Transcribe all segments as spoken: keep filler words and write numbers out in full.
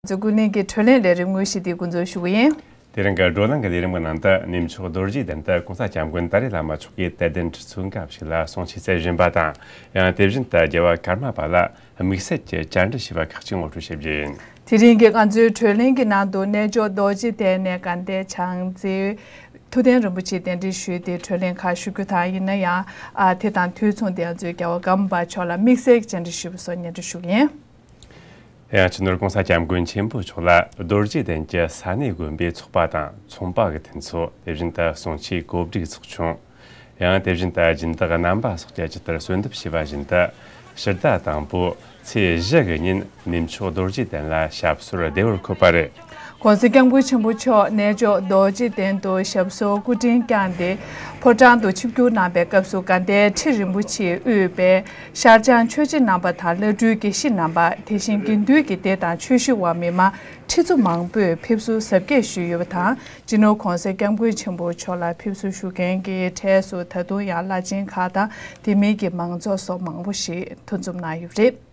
ཚོ་ཀུན་གླེང་གི་གྲོས་གླེང་ལས་རིམ་དངོས་གཞི་དེ་འགོ་འཛུགས་ཞུ་གི་ཡིན། དེ་རིང་གི་བགྲོ་གླེང་གི་ལས་རིམ་གྱི་ནང་དུ་གནས་མཆོག་རྡོ་རྗེ་གདན་དུ་༸གོང་ས་༸སྐྱབས་མགོན་ཏཱ་ལའི་བླ་མ་མཆོག་གིས་དད་ལྡན་ཁྲི་ཚོ་འགའ་ཞིག་ལ་གསུང་ཆོས་སྩལ་བཞིན་པ་དང་། ཡང་དེ་བཞིན་དུ་རྒྱལ་བ་ཀརྨ་པ་ལ་དམིགས་བསལ་གྱི་བཅར་འདྲི་ཞུས་པ་ཁག་ཅིག་ངོ་སྤྲོད་ཞུ་རྒྱུ་ཡིན། དེ་རིང་གི་ང་ཚོའི་གྲོས་གླེང་གི་ནང་དུ་གནས་མཆོག་རྡོ་རྗེ་གདན་ནས་དགའ་ལྡན་བྱང་རྩེའི་ཐུབ་བསྟན་རིན་པོ་ཆེ་གདན་འདྲེན་ཞུས་ཏེ་གྲོས་གླེང་ཁག་ཞུ་རྒྱུ་དང་། ཡིན་ན་ཡང་ཨ་དེ་དང་དུས་མཚུངས་དེ་ང་ཚོའི་རྒྱལ་བ་ཀརྨ་པ་མཆོག་ལ་དམིགས་བསལ་གྱི་བཅར་འདྲི་ཞུས་པ་སོགས་སྙན་སྒྲོན་ཞུ་གི་ཡིན། ཡང་སྤྱི་ནོར་༸གོང་ས་༸སྐྱབས་མགོན་ཆེན་པོ་མཆོག་ལ་རྡོ་རྗེ་གདན་གྱི་ས་གནས་དགོན་པའི་ཚོགས་པ་དང་ཚོང་པ་གི་མཐུན་ཚོགས། དེ་བཞིན་དུ་གསུང་ཆོས་གོ་སྒྲིག་ཚོགས་ཆུང་། ཡང་དེ་བཞིན་དུ་སྦྱིན་བདག་རྣམ་པ་སོགས་ཀྱིས་ཇི་ལྟར་གསོལ་འདེབས་ཞུས་པ་བཞིན་དུ། ཕྱི་ཟླ་དང་པོ་ཚེས་བཞི་གི་ཉིན་གནས་མཆོག་རྡོ་རྗེ་གདན་ལ་ཞབས་སོར་བདེ་བར་འཁོད་པ་རེད། ༸གོང་ས་༸སྐྱབས་མགོན་ཆེན་པོ་མཆོག་གནས་མཆོག་རྡོ་རྗེ་གདན་དུ་ཞབས་སོར་སྐུ་དྲིན་བསྐྱངས་ཏེ། ཕོ་བྲང་དུ་ཆིབས་བསྒྱུར་གནང་བའི་སྐབས་སུ་དགའ་ལྡན་ཁྲི་རིན་པོ་ཆེས་དབུས་པའི་ཤར་བྱང་ཆོས་རྗེ་རྣམ་པ་དང་བླ་སྤྲུལ་དགེ་བཤེས་རྣམ་པ། དེ་བཞིན་དགེ་འདུན་གྱི་སྡེ་དང་ཆོས་ཞུ་བ་མི་མང་ཁྲི་ཚོ་མང་པོས་ཕེབས་བསུ་གཟབ་རྒྱས་ཞུས་ཡོད་པ་དང་། སྤྱི་ནོར་༸གོང་ས་༸སྐྱབས་མགོན་ཆེན་པོ་མཆོག་ལ་ཕེབས་བསུ་ཞུ་མཁན་གྱི་གྲས་སུ་ད་དུང་ཡང་བླ་ཆེན་ཁག་དང་དེ་མིན་གྱི་མང་ཚོགས་སོགས་མང་པོ་ཞིག་འདུ་འཛོམས་གནང་ཡོད་པ་རེད།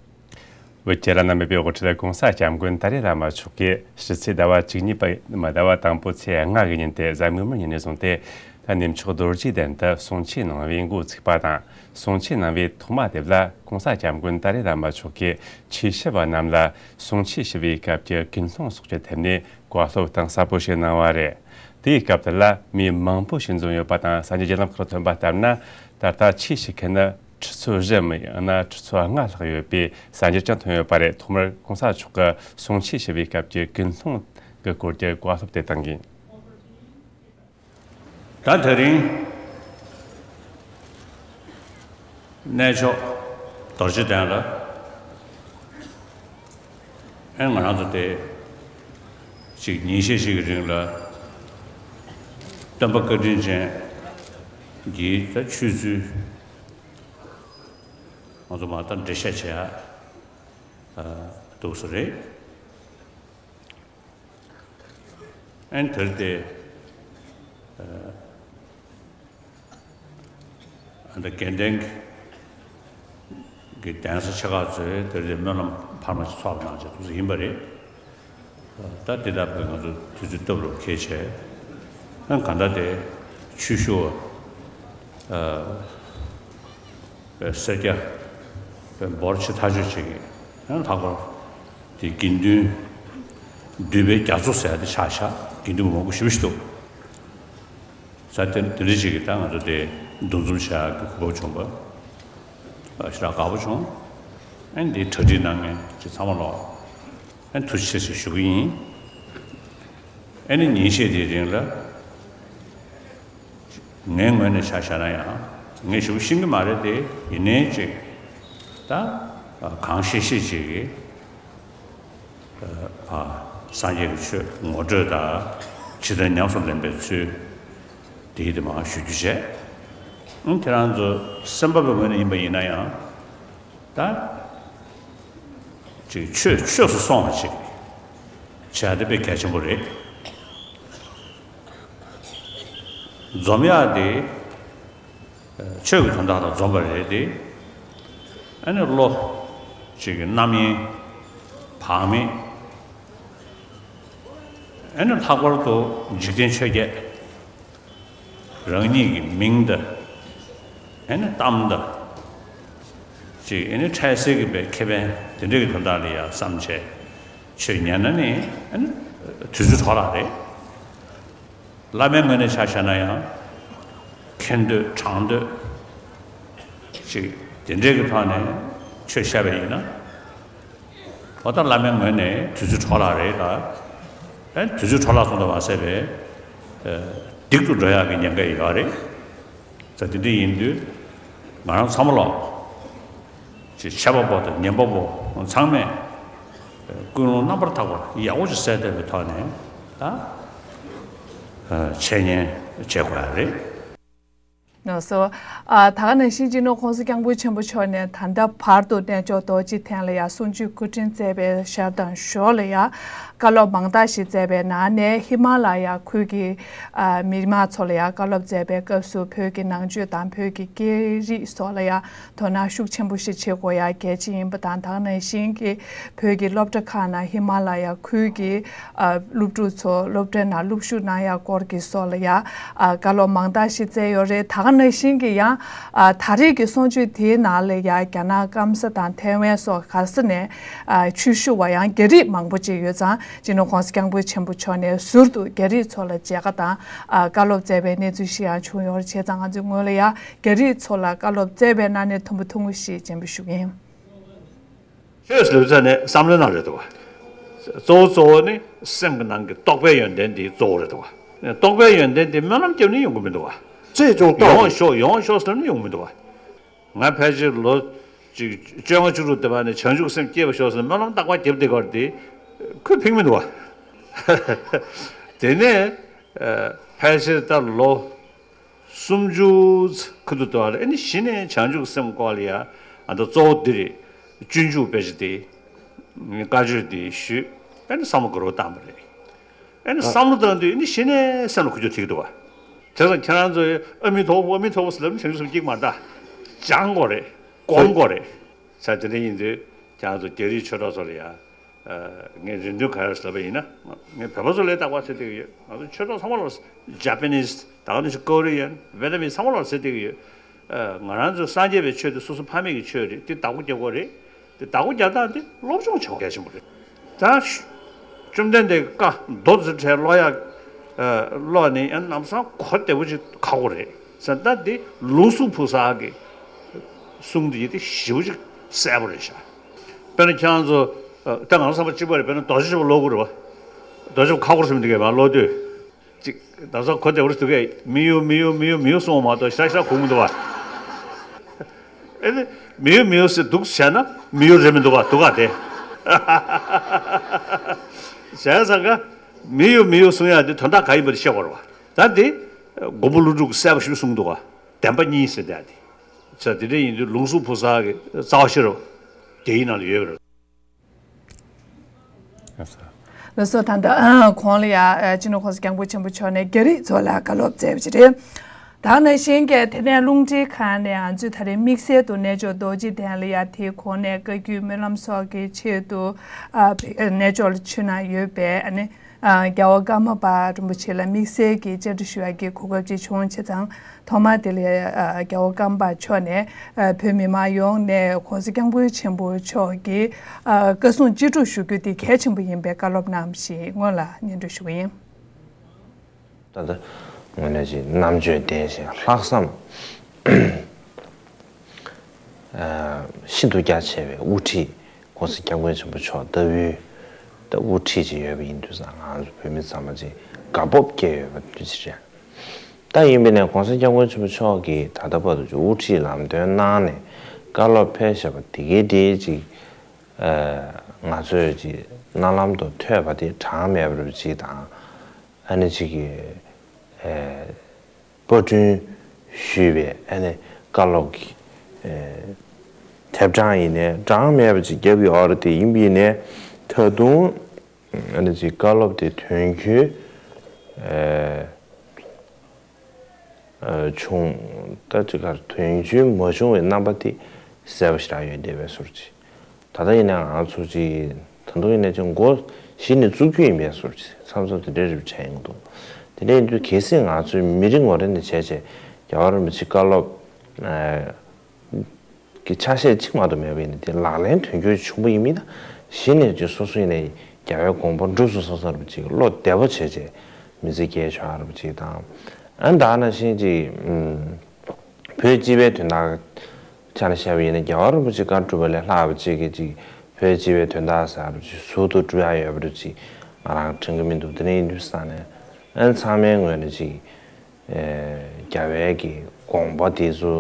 བོད་ཀྱི་བླ་ན་མེད་པའི་དབུ་ཁྲིད་༸གོང་ས་༸སྐྱབས་མགོན་ཏཱ་ལའི་བླ་མ་མཆོག་གིས་ཕྱི་ཚེས་ཟླ་བ་བཅུ་གཉིས་པ་ཟླ་བ་དང་པོ་ཚེས་ལྔ་གི་ཉིན་ཏེ་གཟའ་མིག་དམར་ཉིན་ནས་བཟུང་སྟེ། ད་གནས་མཆོག་རྡོ་རྗེ་གདན་དུ་གསུང་ཆོས་གནང་བའི་འགོ་ཚུགས་པ་དང་། གསུང་ཆོས་གནང་བའི་ཐོག་མ་དེ་ལ་༸གོང་ས་༸སྐྱབས་མགོན་ཏཱ་ལའི་བླ་མ་མཆོག་གིས་ཆོས་ཞུ་བ་རྣམས་ལ་གསུང་ཆོས་ཞུ་བའི་སྐབས་ཀྱི་ཀུན་སློང་སོགས་ཀྱི་ཐད་ནས་བཀའ་སློབ་གཏིང་ཟབ་པོ་ཞིག་གནང་བ་རེད། དེའི་སྐབས་དེ་ལ་མི་མང་པོ་ཞིག་འཛོམས་ཡོད་པ་དང་། གསར་འགྱུར་བརྒྱུད་ལམ་ཁག་ཐོན་པ་ལྟར་ན། ད་ལྟ་ཆོས་ཞུ་མཁན་ནི་ཁྲི་ཚོ་བཞི་མིན་ཡང་ན་ཁྲི་ཚོ་ལྔ་ལྷག་ཡོད་པའི་གསར་འགྱུར་ཀྱང་ཐོན་ཡོད་པ་རེད། ཐོག་མར་༸གོང་ས་མཆོག་གིས་གསུང་ཆོས་ཞུ་བའི་སྐབས་ཀྱི་ཀུན་སློང་གི་སྐོར་གྱི་བཀའ་སློབ་དེ་གཏང་གི་ཡིན། ད་དེ་རིང་གནས་མཆོག་རྡོ་རྗེ་གདན་ལ་ཨེ་ང་རང་ཚོ་དེ་ཅིག་ཉིན་ཤས་ཤིག་གི་རིང་ལ་སྟོན་པ་བཀའ་དྲིན་ཅན་གྱི་ད་ཆོས་ཚུལ་ང་ཚོ་མ་ད་འགྲེལ་བཤད་བྱེད་ཡ་འདུག་ས་རེད། ཨན་དེར་དེ། ཨ་ད་དགེ་ལྡན་གྱི་གདན་ས་ཆེ་ཁག་ཚོས་དེར་དེ་སྨོན་ལམ་འཕར་མ་ཞིག་ཚོགས་གནང་བྱས་འདུག་ས་ཡིན་པ་རེད། ད་དེ་ལྟ་བུའི་ང་ཚོ་དུས་ཚོད་སྟབས་རུ་འཁེལ་བྱས། ཨན་ག་འདྲ་དེ་ཆོས་ཞུ་བ། པའི་སེར་སྐྱ་པའི་འབོར་ཆེ་ཐག་ཆོད་བྱེད་ཀྱི་ཡང་ལྷག་པར་དེ་དགེ་འདུན་འདུས་པའི་རྒྱ་མཚོ་ཟེར་ཡ་དེ་ཆགས་ཤག་དགེ་འདུན་མང་པོ་ཞེ་པོ་ཞིག་འདུག་ས་དེ་འདི་འདྲ་ཞིག་གིས་ད་ང་ཚོ་དེ་འདུ་འཛོམས་བྱ་ཡག་གི་གོ་སྐབས་བྱུང་བ་ཞེ་དྲག་དགའ་པོ་བྱུང་། ཨན་དེ་གྲ་སྒྲིག་གནང་མཁན་ཅིག་ཚང་མ་ལོག་ཨན་ཐུགས་རྗེ་ཆེ་ཞེས་ཞུ་གི་ཡིན། ཨ་ནི་ཉིན་ཤས་དེའི་རིང་ལ་ངའི་ངོས་ནས་ཆ་བཞག་ན་ཡང་ངས་ཞུ་ཤེས་ཀྱི་མ་རེད་དེ། ཡིན་ནའི་ཅིག་ད་གང་ཤེས་ཤེས་ཅིག་གིས་ཨ་སངས་རྒྱས་ཀྱི་ཆོས་ངོ་སྤྲོད་དང་ཇི་ལྟར་ཉམས་སུ་ལེན་པའི་ཚུལ་དེའི་དེ་མར་ཞུ་རྒྱུ་བྱས། ཨང་ཁྱེད་རང་ཚོ་སེམས་པ་པའི་ངོས་ནས་ཡིན་པ་ཡིན་ན་ཡང་། ད་ཅིག་ཆོས་ཆོས་སུ་སོང་བ་ཅིག་བྱས་ཏེ་དཔེ་གལ་ཆེན་པོ་རེད། འཛོམས་ཡག་དེ་ཆོས་ཀྱི་དོན་དག་ལ་འཛོམས་པ་རེད་དེ། ཨ་ནི་བློ་ཅིག་གི་རྣམ་གཡེང་བག་མེད། ཨ་ནི་ལྷག་པར་དུ་འཇིག་རྟེན་ཆོས་བརྒྱད། རང་ཉིད་ཀྱི་མིང་དང་། ཨ་ནི་གཏམ་དང་། ཅིག་ཨ་ནི་འཕྲལ་སེལ་གྱི་པའི་ཁེ་ཕན་དེ་འདྲ་གི་དོན་དག་ལ་ཡང་བསམ་བྱས་ཆོས་ཉན་ན་ནི་ཨ་ནི་དུས་ཚོད་འཕྲོ་བརླག་རེད། བླ་མའི་ངོས་ནས་ཆ་བཞག་ན་ཡང་མཁྱེན་འདོད་དྲང་འདོད་ཅིག་དེ་འདྲའི་གི་ཐོག་ནས་ཆོས་བཤད་པ་ཡིན་ན། འོ་ད་བླ་མའི་ངོས་ནས་དུས་ཚོད་འཕྲོ་བརླག་རེད་ད། ཨ་དུས་ཚོད་འཕྲོ་བརླག་སོང་དུ་མ་ཟད་པའི་ཨ་སྡིག་ཏུ་འགྲོ་ཡག་གི་ཉེན་ཁ་ཡོད་རེད། ད་དེ་འདྲ་ཡིན་དུས་ང་རང་ཚང་མ་ལོག་ཅིག་བྱས་པ་པོ་དང་ཉན་པ་པོ་ཚང་མས་ཨ་ཀུན་སློང་རྣམ་པར་དག་པ་ཡག་པོ་ཅིག་གསལ་བཏབ་པའི་ཐོག་ནས་ད་ཨ་འཆད་ཉན་བྱེད་དགོས་ཡག་རེད། ལགས་སོ། ཨ་ད་ག་ནང་བཞིན་སྤྱི་ནོར་༸གོང་ས་༸སྐྱབས་མགོན་ཆེན་པོ་མཆོག་ནས་ད་ལྟ་བར་དུ་གནས་མཆོག་རྡོ་རྗེ་གདན་ལ་ཡང་གསུང་ཆོས་སྐུ་དྲིན་སྩལ་བའི་ཞར་དང་ཞོར་ལ་ཡང་ བཀའ་སློབ་མང་དག་ཞིག་སྩལ་བའི་ནང་ནས་ཧི་མ་ལ་ཡ་ཁུལ་གྱི་ཨ་མི་དམངས་ཚོ་ལ་ཡང་བཀའ་སློབ་སྩལ་བའི་སྐབས་སུ་བོད་ཀྱི་ནང་ཆོས་དང་བོད་ཀྱི་སྐད་རིགས་སོགས་ལ་ཡང་དོ་སྣང་ཤུགས་ཆེན་པོ་ཞིག་བྱེད་དགོས་ཡ་གལ་ཆེ་ཡིན་པ་དང་། ད་ག་ནང་བཞིན་གྱི་བོད་ཀྱི་སློབ་གྲྭ་ཁག་ནང་ཧི་མ་ལ་ཡ་ཁུལ་གྱི་ཨ་སློབ་ཕྲུག་ཚོ་སློབ་གྲྭའི་ནང་སློབ་ཞུགས་གནང་ཡ་སྐོར་གྱི་སོགས་ལ་ཡང་ཨ་བཀའ་སློབ་མང་དག་ཞིག་སྩལ་ཡོད་རེད། ད་ག་ནང་བཞིན་གྱི་ཡང་ཨ་ད་རེས་ཀྱི་གསུང་ཆོས་དེའི་ནང་ལ་ཡང་རྒྱ་ནག་སྐམ་ས་དང་ཐའེ་ཝན་སོགས་ག་ས་ནས་ཨ་ཆོས་ཞུ་བ་ཡང་རྒྱ་རིགས་མང་པོ་ཅིག་ཡོད་ཙང་། སྤྱི་ནོར་༸གོང་ས་༸སྐྱབས་མགོན་ཆེན་པོ་མཆོག་ནས་ཟུར་དུ་རྒྱ་རིགས་ཚོ་ལ་མཇལ་ཁ་དང་ཨ་བཀའ་སློབ་སྩལ་བའི་གནས་ཚུལ་ཞིག་ཡང་བྱུང་ཡོད་རེད། བྱས་ཙང་ང་ཚོས་སྔོན་ལ་ཡང་རྒྱ་རིགས་ཚོ་ལ་བཀའ་སློབ་སྩལ་བའི་ནང་ནས་ཐུང་བུ་ཐུང་ངུ་ཞིག་སྤྱན་འབུལ་ཞུ་གི་ཡིན། ཆོས་ལབ་ས་ནས་བསམ་བློའི་ནང་རེད་འདུག་བ། གཙོ་བོ་གཙོ་བོ་ནི་སེམས་ཀྱི་ནང་གི་རྟོགས་པའི་ཡོན་ཏན་དེ་གཙོ་བོ་རེད་འདུག་བ། རྟོགས་པའི་ཡོན་ཏན་དེ་སྨོན་ལམ་བརྒྱབ་ནས་ཡོང་གི་མི་འདུག་བ། ཅེས་ཀྱང་རྟོགས། ཡོང་ཤོག་ཡོང་ཤོག་ཟེར་ནས་ཡོང་མི་འདུག་བ། ང་ཕལ་ཆེར་ལོ་ཅིག་བཅོ་ལྔ་བཅུ་དྲུག་དེ་བར་ནས་བྱང་ཆུབ་སེམས་སྐྱེས་པ་ཤོག་ཟེར་ནས་སྨོན་ལམ་རྟག་པར་བརྒྱབ་བསྡད་ཀྱི་ཡོད་རེད་དེ། ཁོས་ཕིག་མི་འདུག་བ། དེ་ནས་ཕལ་ཆེར་ད་ལོ་སུམ་ཅུ་ཁུ་ཐུག་དུ་བ་ལ་ཨེ་ནི་གཞི་ནས་བྱང་ཆུབ་སེམས་སྐོར་ལ་ཡ་ཨ་ད་གཙོ་བོ་འདི་རེད། སྤྱོད་འཇུག་དཔེ་ཆ་དེ་བཀའ་ཆོས་དེ་ཞུས། ཨེ་ནི་བསམ་བློ་དགའ་རབ་བཏང་བ་རེད། ཨེ་ནི་བསམ་བློ་བཏང་དུས་ཨེ་ནི་གཞི་ནས་སེམས་ལ་འཁོར་རྒྱུག་ཐེབས་ཀྱི་འདུག་བ། བྱས་ཙང་ཁྱེད་རང་ཚོས་ཨ་མི་ཐོག་པོ་ཨ་མི་ཐོག་པོ་ཟེར་ལབ་ནི་བྱང་ཆུབ་སེམས་སྐྱེ་གི་མ་རེད་ད། སྦྱང་དགོས་རེད། སྒོམ་དགོས་རེད། ས་དེ་འདྲ་ཡིན་དུས་ཁྱེད་རང་ཚོ་རྒྱ་རིགས་ཆོས་གྲོགས་ཚོ་ལ་ཡ། ངས་རེ་འདུན་ག་རེ་ལབ་པ་ཡིན་ན། ངས་བོད་པ་ཚོ་ལ་རྟག་པར་ཟེར་བསྡད་ཀྱི་ཡོད། ང་ཚོ་ཆོས་གྲོགས་ཚང་མ་ལ། Japanese། ད་ག་ནང་བཞིན་Korean། Vietnamese། ཚང་མ་ལ་ཟེར་བསྡད་ཀྱི་ཡོད། ང་རང་ཚོ་སངས་རྒྱས་པའི་ཆོས་དེ་སོ་སོ་ཕ་མེས་ཀྱི་ཆོས་རེད། དེ་བདག་པོ་རྒྱག་དགོས་རེད། དེ་བདག་པོ་རྒྱག་སྟངས་དེ་སློབ་སྦྱོང་བྱེད་དགོས་གལ་ཆེན་པོ་རེད། ད་བཅོམ་ལྡན་འདས་བཀའ་མདོ་ཚོ་གྲས་ཀློག་ཡག་ཀློག་ནས་ཡང་ལམ་སང་གོ་བདེ་པོ་ཅིག་ཁག་པོ་རེད་ཟེར། ད་དེ་ལུགས་གསུང་ཕུག་གསར་གྱི་གསུང་དེ་ཡིན་དེ་ཞེ་པོ་ཅིག་གསལ་པོ་རེད་ཤག་དཔེར་ན་ཁྱེད་རང་ཚོ་ད་ང་ཚོ་བསམ་པ་གཅིག་པ་རེད། དཔེར་ན་རྡོ་རྗེ་ཆོས་པ་ཀློག་དགོས་རེད་བ། རྡོ་རྗེ་ཆོས་པ་ཁག་པོ་རེད་བསམ་གྱི་འདུག་གས། མ་ཀློག་དུས། ཅིག་ད་ཚོ་གོ་བདེ་པོ་རེད་འདུག་གས། མི་གཡོ་མི་གཡོ་མི་གཡོ་མི་གཡོ་གསུང་བ་མ་གཏོགས་ཞེ་དྲག་ཞེ་དྲག་གོ་མི་འདུག་བ། ཨེ་ནི་མི་གཡོ་མི་གཡོ་ཟེར་འདུག་བྱས་ན་མི་གཡོ་རེད་མི་འདུག་བ། འདུག་ག་དེ། བྱས་ཙང་ཀ་མི་གཡོ་མི་གཡོ་གསུང་ཡག་དེ་དོན་དག་ག་ཡིན་པ་དེ་ཤེས་དགོས་རེད་བ། ད་དེ་མགོན་པོ་ཀླུ་སྒྲུབ་ཀྱིས་གསལ་པོ་ཞིག་གསུངས་འདུག་བ། བདེན་པ་གཉིས་ཟེར་དེ་ཡ་དེ། བྱས་དེ་འདྲ་ཡིན་དུས་ལུགས་གསུང་ཕུག་གསར་གྱི་རྩ་བ་ཤེས་རབ་དེའི་ནང་ལ་ཡོད་པ་རེད། ལགས་སོ། ད་ལྟ་གོང་ལ་ཡ་སྤྱི་ནོར་༸གོང་ས་༸སྐྱབས་མགོན་ཆེན་པོ་མཆོག་ནས་རྒྱ་རིགས་ཚོ་ལ་བཀའ་སློབ་སྩལ་བ་ཅིག་རེད། ད་ག་ནང་བཞིན་གྱི་དེ་ནས་རླུང་འཕྲིན་ཁང་ནས་ང་ཚོས་ད་རེས་དམིགས་བསལ་དུ་རྣལ་འབྱོར་རྡོ་རྗེ་གདན་ལ་ཡ་དེའི་གོང་ནས་བཀའ་བརྒྱུད་སྨོན་ལམ་སོགས་ཀྱི་ཆེད་དུ་ཨ་རྣལ་འབྱོར་ལ་མཆོད་གནང་ཡོད་པས། ཨ་ནི་ཨ་རྒྱལ་བ་ཀརྨ་པ་རིན་པོ་ཆེ་ལ་དམིགས་བསལ་གྱི་བཅར་འདྲི་ཞུ་ཡག་གི་གོ་སྐབས་ཅིག་བྱུང་། བྱས་ཙང་ཐོག་མར་དེ་ལ་ཨ་རྒྱལ་བ་ཀརྨ་པ་མཆོག་ནས་ཨ་བོད་མི་མང་ཡོངས་ནས་༸གོང་ས་༸སྐྱབས་མགོན་ཆེན་པོ་མཆོག་གི་ཨ་བཀའ་གསུང་ཅི་སྒྲུབ་ཞུ་རྒྱུ་དེ་གལ་ཆེན་པོ་ཡིན་པའི་བཀའ་སློབ་གནང་བཞིན་སྔོན་ལ་སྙན་སྒྲོན་ཞུ་གི་ཡིན། ད་ལྟ་དངོས་གནས་ཀྱི་རྣམ་དཔྱོད་ལྡན་ཞིང་ལྷག་བསམ་ཤིན་ཏུ་རྒྱ་ཆེ་བའི་དབུ་ཁྲིད་༸གོང་ས་༸སྐྱབས་མགོན་ཆེན་པོ་མཆོག་ལྟ་བུའི་ད་དབུ་ཁྲིད་ཅིག་ཡོད་པ་ཡིན་དུས་ཙང་ང་ཚོ་བོད་མི་ཚང་མ་ཅིག་དགའ་སྤོབས་སྐྱེ་ཡོད་པ་དེ་ཅིག་རེད། ད་ཡིན་པས་ན་༸གོང་ས་༸སྐྱབས་མགོན་ཆེན་པོ་མཆོག་གིས་ད་ལྟ་བར་དུ་ཅིག་དབུ་ཁྲིད་ལམ་སྟོན་གནང་ནས་བཀའ་སློབ་ཕེབས་བཞག་པ་དེ་གའི་དེ་ཅིག་ང་ཚོས་ཅིག་རྣ་ལམ་དུ་ཐོས་པ་དེ་གྲངས་མེད་པ་རུ་ཅིག་དང་། ཨ་ནི་ཅིག་གིས་ཨེ་པར་སྐྲུན་ཞུས་པའི་ཨ་ནི་བཀའ་སློབ་ཀྱི་ཨེ་དེབ་གྲངས་ཡིན་ནའི་གྲངས་མེད་པ་ཅིག་བརྒྱབ་ཡོད་རེད། དེ་ཡིན་པ་ཡིན་ནའི་ད་དུང་ཨ་ནི་ཅིག་བཀའ་སློབ་དེ་དོན་འཁྱོལ་ཨེ་ཨེ་བྱུང་། ད་ཅིག་གར་དོན་འཁྱོལ་མ་བྱུང་བའི་རྣམ་པ་དེ་གསལ་པོ་ཞེ་དྲག་ཡོད་བསྡད་པའི་བཟོ་འདྲ་ཅིག་ད་ལྟ་ཡིན་ན་ང་ཚོ་ཅིག་ད་དུང་ཡིན་ན་ཅིག་འགོ་གཞི་ནས་བཙུགས་རྒྱུ་ཡིན་པའི་བཟོ་འདྲ་ཅིག་མཚམས་མཚམས་དེ་འདྲའི་རིགས་ཆགས་ཡོང་གི་འདུག་དེ་འདྲ་ཡིན་དུས་གལ་སྲིད་ང་ཚོའི་མི་རེ་ངོ་རེ་ནས་བྱས་བྱས་རྒྱལ་བ་རིན་པོ་ཆེ་བཀའ་སློབ་ཨེ་ཀྱི་ཆ་ཤས་གཅིག་མ་གཏོགས་མེད་པ་ཡིན་ན་དེ་ལག་ལེན་དོན་འཁྱོལ་བྱུང་པ་ཡིན་མིན་ན། གཞི་ནས་ཅིག་སོ་སོ་ཡིན་ན་རྒྱལ་བའི་དགོངས་པ་འགྲུབ་སོང་བསམ་བསམ་རབ་ཅིག་བློ་བདེ་པོ་བྱས་བྱས་མི་ཚེ་སྐྱེལ་ཆོག་རབ་ཅིག་དང་། ཨ་ནི་ད་ནང་བཞིན་ཅིག་ཨུམ། བོད་སྤྱི་པའི་དོན་དག་ཆ་ནས་བཤད་པ་ཡིན་ན་རྒྱལ་བ་རིན་པོ་ཆེ་བཀའ་སྒྲུབ་པ་ལས་ལྷག་པ་ཅིག་གིས་ཅིག་བོད་སྤྱི་པའི་དོན་དག་ཟེར་བ་ཅིག་ཟུར་དུ་སྒྲུབ་ཡ་ཡོད་པ་རུ་ཅིག་ང་རང་དྲན་གྱི་མི་འདུག་དེ་འདྲ་ཡིན་དུས་ཙང་ནས་ཨ་ནི་ཚང་མའི་ངོས་ནས་ཅིག་ཨེ་རྒྱལ་བའི་གི་དགོངས་པ་དེ་ཚོ་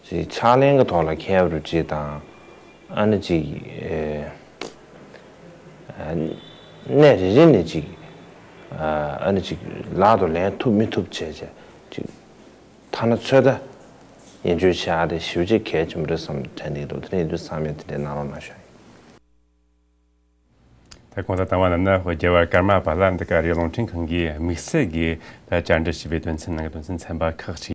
ཅིག་ཕྱག་ལེན་གྱི་ཐོག་ལ་འཁྱེར་བ་རུ་ཅིག་དང་། ཨ་ནི་ཅིག་ཨེ་ཨ་གནས་རེ་རེ་ནས་ཅིག་ཨ་ནི་ཅིག་ལག་ཏུ་ལེན་ཐུབ་མི་ཐུབ་བྱས་བྱས་ཅིག་ཐ་ན་ཚོད་ལྟ་ཡན་ཆོད་བྱེད་ཡ་དེ་ཞེ་པོ་ཅིག་གལ་ཆེན་པོ་རེད་བསམ་དྲན་གྱི་འདུག་དེ་འདྲ་ཡིན་དུས་ཚང་མས་དེ་འདྲའི་གནང་རོགས་གནང་ཞུ། ད་ ད་གོང་དུ་བཏང་བ་རྣམས་ནི་རྒྱལ་བ་ཀརྨ་པ་ལ་འདི་ག་རེ་རླུང་འཕྲིན་ཁང་གིས་དམིགས་བསལ་གྱིས་ད་བཅར་འདྲི་ཞུས་པའི་དོན་ཚན་ནང་གི་དོན་ཚན་ཚན་པ་ཁག་ཅིག